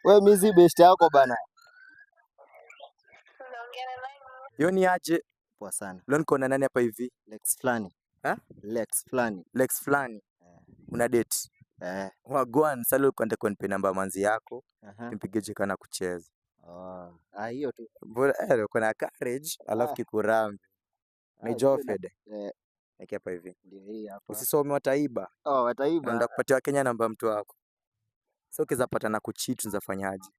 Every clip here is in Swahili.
We mizi best yako bana. Hiyo ni aje? Poa sana. Leo niko na nani hapa hivi? Lex fulani. Ha? Lex fulani. Lex fulani. Una date? Eh. Wagwan, sasa leo nataka unipe namba manzi yako. Aha. Nimpige jeka na kucheza. Oh. Ah, hiyo tu. Mbona uko na courage alafu Ah. kikurambe. Ah, Ni hiyo na- Jofed. Eh, Weke hapa hivi. ndio hii hapa. Usisome wataiba. Oh, wataiba. Naenda kupatia Wakenya namba mtu wako. Sasa ukiweza pata na kucheat unafanyaje?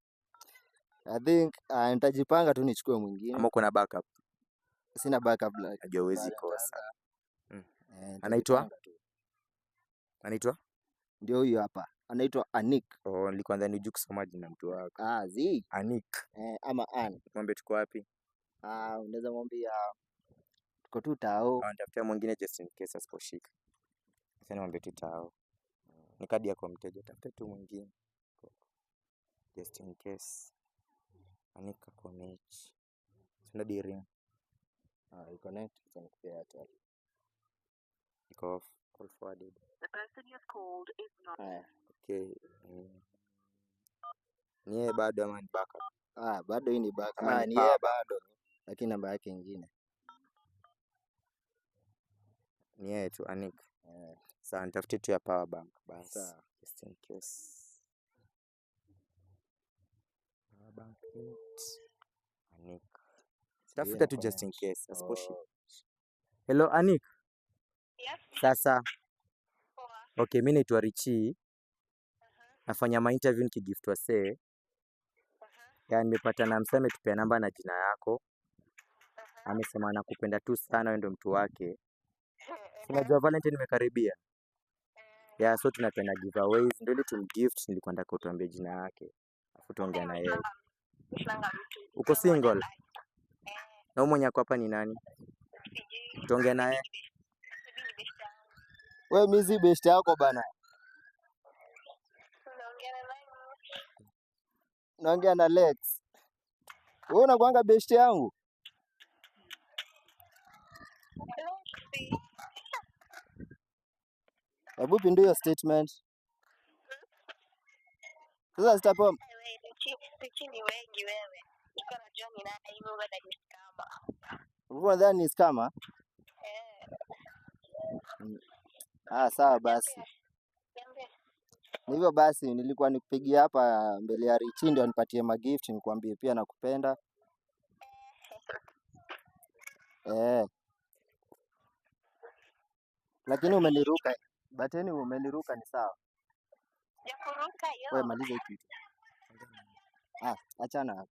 I think nitajipanga tu nichukue mwingine. Ama uko na backup? Sina backup like. Najua huwezi Bado kosa. Eh, Anaitwa? nitajipanga tu. Anaitwa? Ndio huyu hapa. Anaitwa Anik. Oh, nilikuwa nadhani hujui kusoma jina mtu wako. Ah, zi. Anik. Eh, ama Ann. Mwambie tuko wapi? Ah, unaweza mwambia tuko tu tao. Ah, nitafutia mwingine just in case asiposhika. Sasa niambie tu tao. Ni kadi yako mteja, tafuta tu mwingine. Just in case. Anika kwa mechi. Sina ring. Ah, iko connect, acha nikupea Airtel. Iko off. Call forwarded. Haya. Okay. Ni yeye bado ama ni backup? Ah, bado hii ni backup. Ama Ah, ni ni yeye power bado. Lakini namba yake ingine. Ni yeye tu Anik. Eh, Sawa, nitafutie tu ya power bank basi. Sawa. Just in case. Power bank it. Anik. Tafuta tu just in connect. case. Asiposhika. Oh. Hello Anik. Yes. Sasa Poa. okay, mi naitwa Richi. Nafanya ma interview nikigift wasee. Ya nimepata na msee ametupea namba na jina yako. Amesema anakupenda tu sana, wewe ndo mtu wake. Si unajua Valentine imekaribia. Yeah, so tunapenda giveaways. Ndio ili tumgift, nilikuwa nataka utuambie jina yake. Alafu tuongea na yeye. Sinanga mtu. Uko single? Na huyu mwenye ako hapa ni nani? Sijui. Tuongea naye. Maybe ni best yangu. We mizi best yako bana. Unaongea na nani? Naongea na Lex. Wewe unakuanga best yangu? Lexi. Hebu pindua hiyo statement. Sasa sitapewa. Wewe, Richi, Richi ni wengi wewe. Niko najua ni nani hivi wewe ni scammer. Ulikuwa unadhani ni scammer? Eh, Ah, sawa basi. Niambie. Ni hivyo basi, nilikuwa nikupigia hapa mbele ya Richi ndio anipatie magift, nikwambie pia nakupenda. Eh. Lakini umeniruka. But anyway, umeniruka ni sawa. Sijakuruka yo. Wewe maliza hii kitu. Ah, achana.